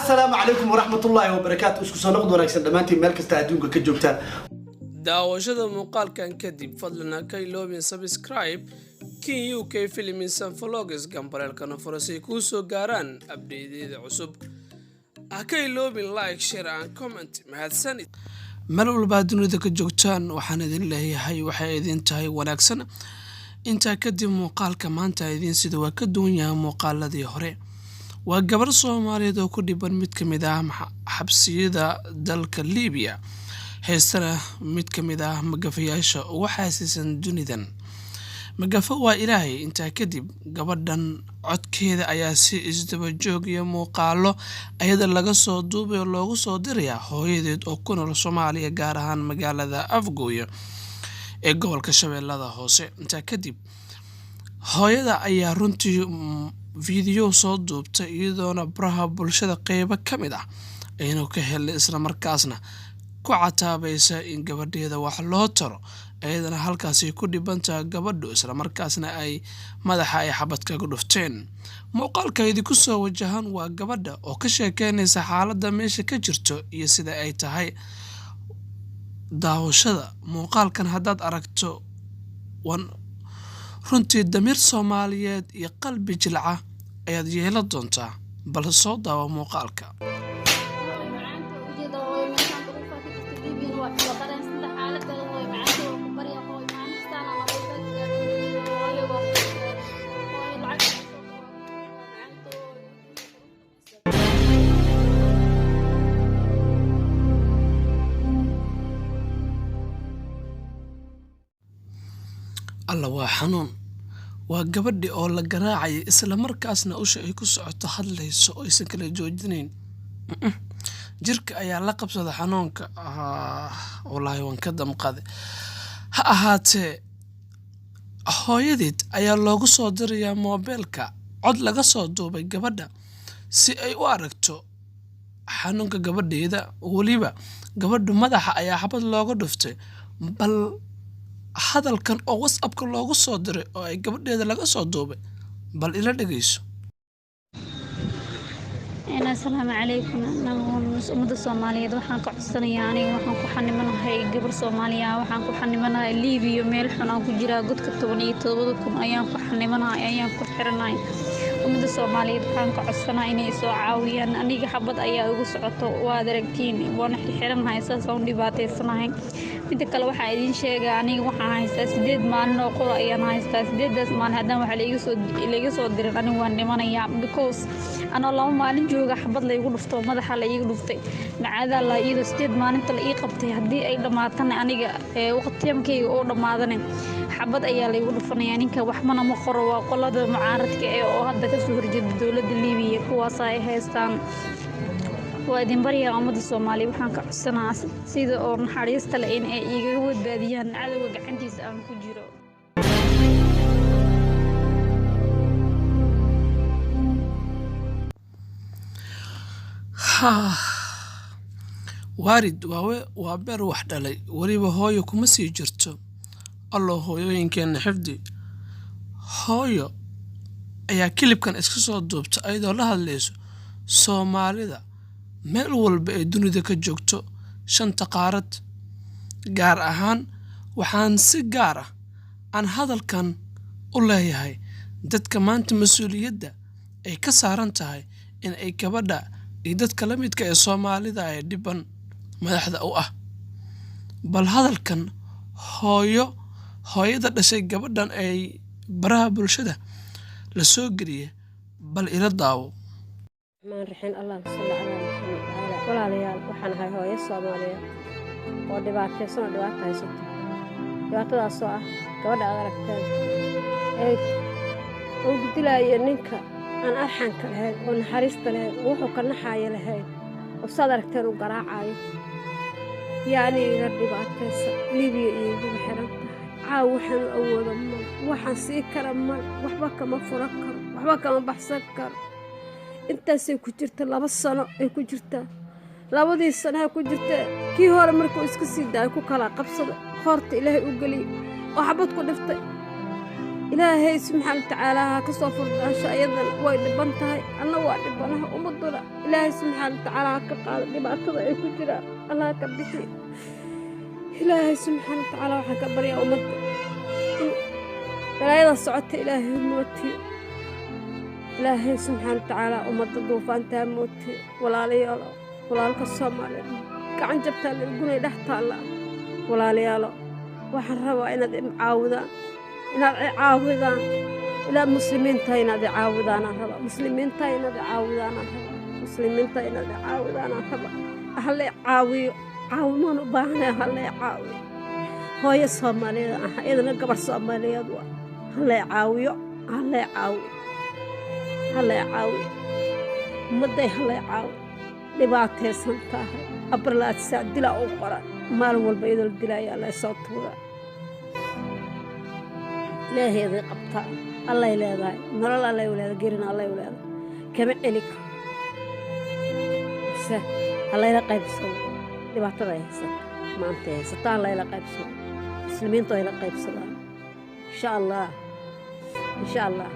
Asalaamu calaykum waraxmatullaahi wabarakaatu. Isku soo noqod wanaagsan dhammaantiin meel kasta adduunka ka joogtaan. Daawashada muuqaalkan kadib, fadlan ha ka iloobin subscribe King UK Films and Vlogs, gambaleelkana fura si ay kuu soo gaaraan update-yada cusub. Ha ka iloobin like, share and comment. Mahadsanid. Meel walbaa dunida ka joogtaan, waxaan idin leeyahay waxay idin tahay wanaagsan. Intaa kadib, muuqaalka maanta idiin sida waa ka duwan yahay muuqaaladii hore. Waa gabar Soomaaliyeed oo ku dhiban mid ka mid ah xabsiyada dalka Liibiya, haystana mid ka mid ah magafayaasha ugu xaasiisan dunidan. Magafo waa Ilaahay. Intaa kadib, gabadhan codkeeda ayaa si isdaba joog iyo muuqaalo ayada laga soo duubay oo loogu soo dirayaa hooyadeed oo ku nool Soomaaliya, gaar ahaan magaalada Afgooye ee gobolka Shabeellada Hoose. Intaa kadib, hooyada ayaa runtii video soo duubtay, iyadoona baraha bulshada qeybo ka mid ah aynu ka helnay, islamarkaasna ku cataabaysa in gabadheeda wax loo taro, iyadana halkaasi ku dhibantaha gabadhu, islamarkaasna ay madaxa ay xabad kaga dhufteen. Muuqaalka idinku soo wajahan waa gabadha oo ka sheekeynaysa xaaladda meesha ka jirto iyo sida ay tahay. Daawashada muuqaalkan haddaad aragto, wan runtii damiir Soomaaliyeed iyo qalbi jilca ayaad yeelan doontaa. Bal soo daawo muuqaalka. Macaanta ujeeda hooyo, meeshaan duruufaa ka jirta. Liibiyana waa kala qareensanta xaaladeeda. Hooyo macaanta, waa ku barya hooyo, maalintaana hooyo, waa hooyo, lacag macaanta hooyo. Alla, waa xanuun. Waa gabadhi oo la garaacaya, isla markaasna usha ay ku socoto, hadlayso oo aysan kala joojinayn. Jirka ayaa la qabsada xanuunka. Wallaahi waan ka damqaday. Ha ahaatee, hooyadeed ayaa loogu soo dirayaa moobeelka cod laga soo duubay gabadha si ay u aragto xanuunka gabadheeda. Weliba gabadhu madaxa ayaa xabad looga dhuftay. Bal hadalkan oo WhatsAppka loogu soo diray oo ay gabadheeda laga soo duubay, bal ila dhegeyso. Asalaamu calaykum ummadda Soomaaliyeed. Waxaan ka codsanayaa, aniga waxaan ku xanimanahay gabar Soomaaliya, waxaan ku xanimanahay Liibiya, meel xun aan ku jiraa, godka 17,000 ayaan ku xanimanahay, ayaan ku xiranahay. Ummadda Soomaaliyeed waxaan ka codsanaa inay soo caawiyaan. Aniga xabad ayaa igu socoto, waad aragtiin, waan xirxiranahay, saas aan u dhibaataysanahay. Midda kale, waxaa idiin sheegaa, aniga waxaan haystaa 8 maalin oo qura ayaan haystaa. 8-daas maalin haddaan waxa laiga soo dirin, aniga waan dhimanayaa, because anoo 2 maalin jooga xabad laygu dhufto, madaxa la iiga dhuftay. Macaada la iyadoo 8 maalinta la ii qabtay, haddii ay dhammaatana, aniga waqtiyamkayga oo dhammaadana, xabad ayaa laygu dhufanayaa. Ninka waxbana ma qoro, waa qolada mucaaradka ee oo hadda kasoo horjeeda dowladda Liibiya, kuwaas ay haystaan. Waa idin baryaa ummadda Soomaaliya, waxaan ka codsanaa sida oo naxariista leh in ay igaga badbaadiyaan cadowga gacantiisa aan ku jiro. Waarid waa beer wax dhalay, weliba hooyo kuma sii jirto. Allow hooyooyinkeenna xifdi. Hooyo ayaa clip-kan iska soo duubta ayadoo la hadlayso Soomaalida meel walba ee dunida ka joogto, shanta qaarad. Gaar ahaan waxaan si gaar ah aan hadalkan u leeyahay dadka maanta mas-uuliyadda ay ka saaran tahay in ay gabadha iyo dadka la midka ee Soomaalida ee dhiban madaxda u ah. Bal hadalkan hooyo, hooyada dhashay gabadhan ay baraha bulshada la soo geliyay, bal ila daawo. Raxmaan raxiim, allahuma salli calaa Maxamed wacalaa. Walaalayaal, waxaan ahay hooyo Soomaaliyeed oo dhibaataysan oo dhibaata haysato, dhibaatadaasoo ah gabadha aad aragteen ee uu dilaayo ninka aan arxanka lahayn oo naxariista lahayn oo wuxuu ka naxaaya lahayn oo saad aragteen u garaacayo. Yaa aniga iga dhibaataysan, Libiya iyo igaga xiran tahay. Caaw waxaan u awoodo mal, waxaan sii kara mal, waxba kama furan karo, waxba kama baxsan karo. Intaasay ku jirta, 2 sano ay ku jirtaa. Labadii sanaha ku jirta, kii hore markuu iska sii daayo ku kala qabsada, qoorta Ilaahay u geliyey oo xabad ku dhiftay. Ilaahay subxaana watacaala ha ka soo furdaansho. Ayadana way dhiban tahay, anna waa dhibanaha. Ummaduna Ilaahay subxaana watacaala ha ka qaado dhibaatada ay ku jiraan, Allah ka bixiyo. Ilaahay subxaana watacaala waxaan ka baryaa ummadda in balaayada socota Ilaahay mootiyo. Ilaahay subxaana watacaala ummadda duufaantaa mootiyo. Walaalayaalo, walaalka Soomaaliyeed gacan jabtaa la gunay dhex taalla. Walaalayaalo, waxaan rabaa inaad i caawidaan, inaad i caawidaan, ilaa muslimiinta inaad i caawidaanaan rabaa. Muslimiinta inaad i caawidaanaan rabaa. Muslimiinta inaad i caawidaanaan rabaa. Hala i caawiyo, caawimaan u baahanay, hala i caawiyo. Hooyo Soomaaliyeed ah, iyadana gabar Soomaaliyeed waa. Hala i caawiyo, hala i caawiyo, hala i caawiyo ummadday, hala i caawiyo. Dhibaataysan tahay, 24 saac dilaa u qoran. Maalin walba iyadoo la dilaayaa la soo tuuraa. Ilaaheeday qabtaa, Allay leedahay nolol, Allay u leedahay gerina, Allay u leedahay, kama celi karo. Balse hallayla qaybsado dhibaatada ay haysata maanta ay haysata, hallayla qaybsado, muslimiintu ay la qaybsadaan, insha Allah, insha Allah.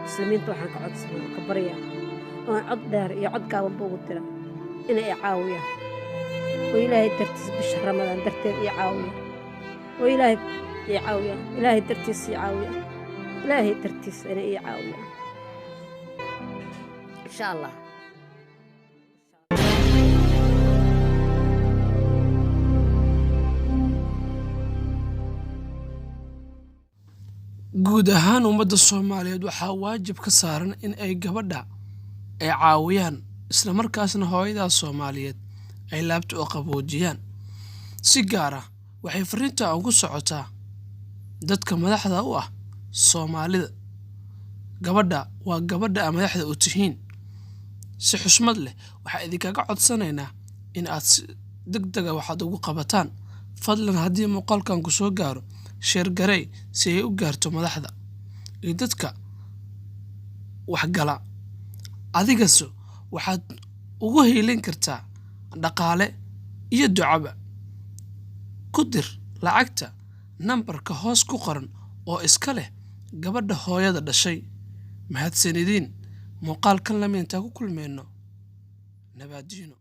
Muslimiinta waxaan ka codsanaa, ka baryaa, oon cod dheer iyo cod gaabanba ugu dira inay i caawiyaan, oo Ilaahay dartiis bisha Ramadaan darteed ii caawiyaan, oo Ilaahay ii caawiyaan, Ilaahay dartiis ii caawiyaan, Ilaahay dartiis inay ii caawiyaan, insha Allah. Guud ahaan ummadda Soomaaliyeed waxaa waajib ka saaran in ay gabadha ay caawiyaan, islamarkaasna hooyadaas Soomaaliyeed ay laabta oo qaboojiyaan. Si gaar ah waxay fariinta ugu socotaa dadka madaxda u ah Soomaalida. Gabadha waa gabadha a madaxda u tihiin. Si xushmad leh waxaa idinkaga codsanaynaa in aad si deg dega waxaad ugu qabataan. Fadlan haddii muuqaalkan ku soo gaaro, share garey si ay u gaarto madaxda iyo dadka waxgala. Adigase waxaad ugu hiilin kartaa dhaqaale iyo ducaba. Ku dir lacagta nambarka hoos ku qoran oo iska leh gabadha hooyada dhashay. Mahadsanidin. Muuqaalkan lama intaa ku kulmayno, nabaadiino.